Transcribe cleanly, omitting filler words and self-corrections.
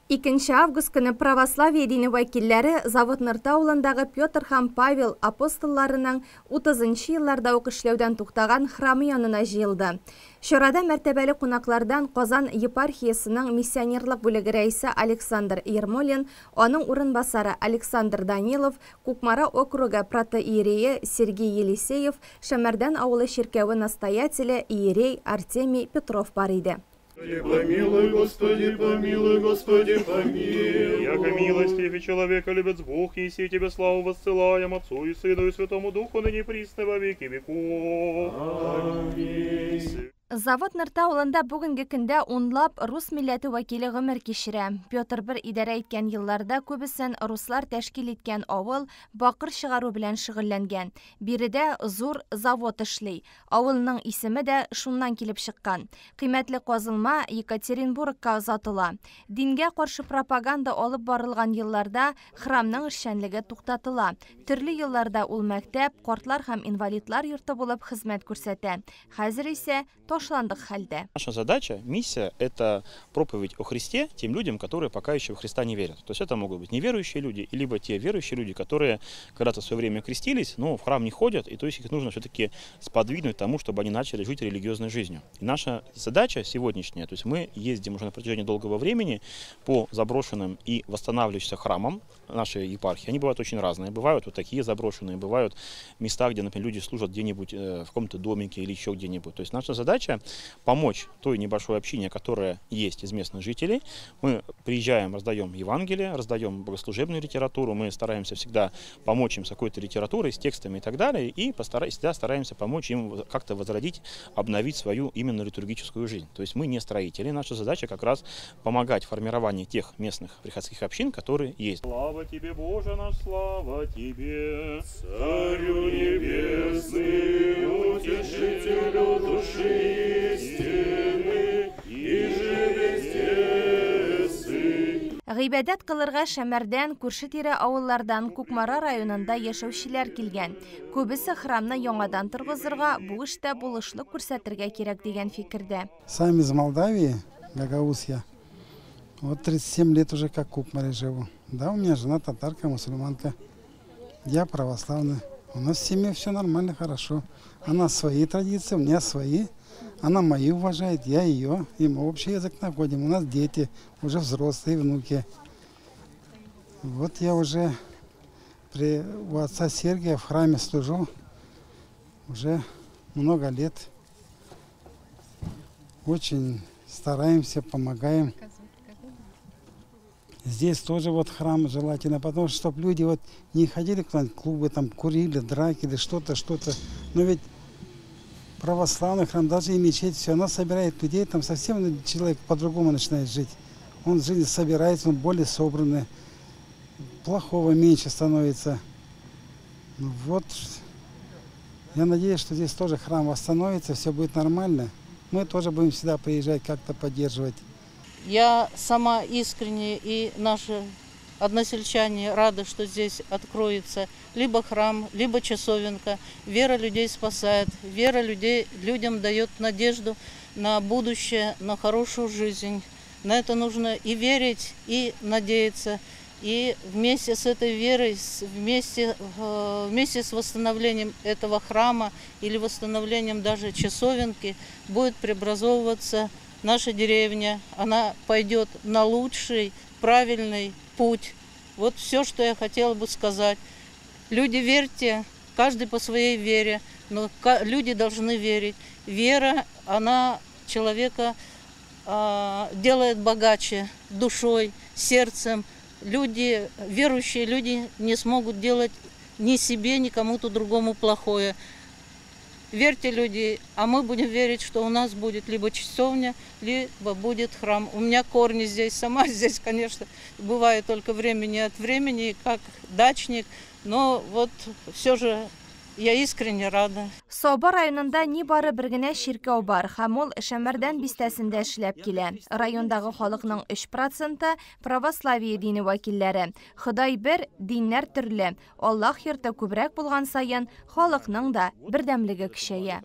2 август көне православие дине вәкилләре Завод Нырты авылындагы Петр һәм Павел апостолларының 30 елларда ук эшләүдән туктаган храмы янына җыелды. Чарада мәртәбәле кунаклардан Казан епархиясының миссионерлык бүлеге рәисе Александр Ермолин, аның урынбасары Александр Данилов, Кукмара округы протоиерее Сергей Елисеев, Шәмәрдән авылы чиркәве настоятеле иерей Артемий Петров бар иде. Господи, помилуй, Господи, помилуй, Господи, помилуй. Яко милостив и человеколюбец Бог, еси тебе славу воссылаем Отцу и Сыну и Святому Духу, ныне присно во веки веков. Аминь. Завод Нырты авылында бүгенге көндә унлап рус милләте вәкиле гомер кичерә. Петр I идарә иткән елларда күбесен руслар тәшкил иткән авыл бакыр чыгару белән шөгыльләнгән. Биредә зур завод эшли. Авылның исеме дә шуннан килеп чыккан. Кыйммәтле казылма Екатеринбургка озатыла. Дингә каршы пропаганда алып барылган елларда храмның эшчәнлеге туктатыла. Төрле елларда ул мәктәп, картлар һәм инвалидлар йорты булып хезмәт күрсәтә. Хәзер исә ташландык хәлдә. Наша задача, миссия – это проповедь о Христе тем людям, которые пока еще в Христа не верят. То есть это могут быть неверующие люди, либо те верующие люди, которые когда-то в свое время крестились, но в храм не ходят, и то есть их нужно все-таки сподвигнуть тому, чтобы они начали жить религиозной жизнью. И наша задача сегодняшняя, то есть мы ездим уже на протяжении долгого времени по заброшенным и восстанавливающимся храмам нашей епархии. Они бывают очень разные. Бывают вот такие заброшенные, бывают места, где, например, люди служат где-нибудь в каком-то домике или еще где-нибудь. То есть наша задача помочь той небольшой общине, которая есть из местных жителей. Мы приезжаем, раздаем Евангелие, раздаем богослужебную литературу, мы стараемся всегда помочь им с какой-то литературой, с текстами и так далее, и всегда стараемся помочь им как-то возродить, обновить свою именно литургическую жизнь. То есть мы не строители, наша задача как раз помогать в формировании тех местных приходских общин, которые есть. Слава тебе, Боже наш, слава тебе, Царю небесный, утешителю души истины, иже везде сый. Гыйбадәт кылырга Шәмәрдән, күрше-тирә авыллардан, Кукмара районында яшәүчеләр килгән. Күбесе храмны яңадан торгызырга, бу эштә булышлык күрсәтергә кирәк дигән фикердә. Сам из Молдавии, гагаузия. Вот 37 лет уже как в Кукмаре живу. Да, у меня жена татарка, мусульманка. Я православный. У нас в семье все нормально, хорошо. Она свои традиции, у меня свои. Она мои уважает, я ее. И мы общий язык находим. У нас дети, уже взрослые, внуки. Вот я уже у отца Сергия в храме служу уже много лет. Очень стараемся, помогаем. Здесь тоже вот храм желательно, потому что чтоб люди вот не ходили куда-нибудь в клубы, там курили, драки или что-то, что-то. Но ведь православный храм, даже и мечеть, все, она собирает людей, там совсем человек по-другому начинает жить. Он в жизни собирается, он более собранный, плохого меньше становится. Я надеюсь, что здесь тоже храм восстановится, все будет нормально. Мы тоже будем сюда приезжать, как-то поддерживать. Я сама искренне и наши односельчане рады, что здесь откроется либо храм, либо часовенка. Вера людей спасает, вера людям дает надежду на будущее, на хорошую жизнь. На это нужно и верить, и надеяться. И вместе с этой верой, вместе с восстановлением этого храма или восстановлением даже часовенки будет преобразовываться наша деревня. Она пойдет на лучший, правильный путь. Вот все, что я хотела бы сказать. Люди, верьте, каждый по своей вере, но люди должны верить. Вера, она человека делает богаче душой, сердцем. Люди, верующие люди не смогут делать ни себе, ни кому-то другому плохое. Верьте, люди, а мы будем верить, что у нас будет либо часовня, либо будет храм. У меня корни здесь, сама здесь, конечно, бывает только времени от времени, как дачник, но вот все же я искренне рада. Саба районында нибары бер генә чиркәү бар һәм ул Шәмәрдән бистәсендә эшләп килә. Райондагы халыкның 3% православие дине вәкилләре. Ходай бер, диннәр төрле. Аллаһ йорты күбрәк булган саен халыкның да бердәмлеге көчәя.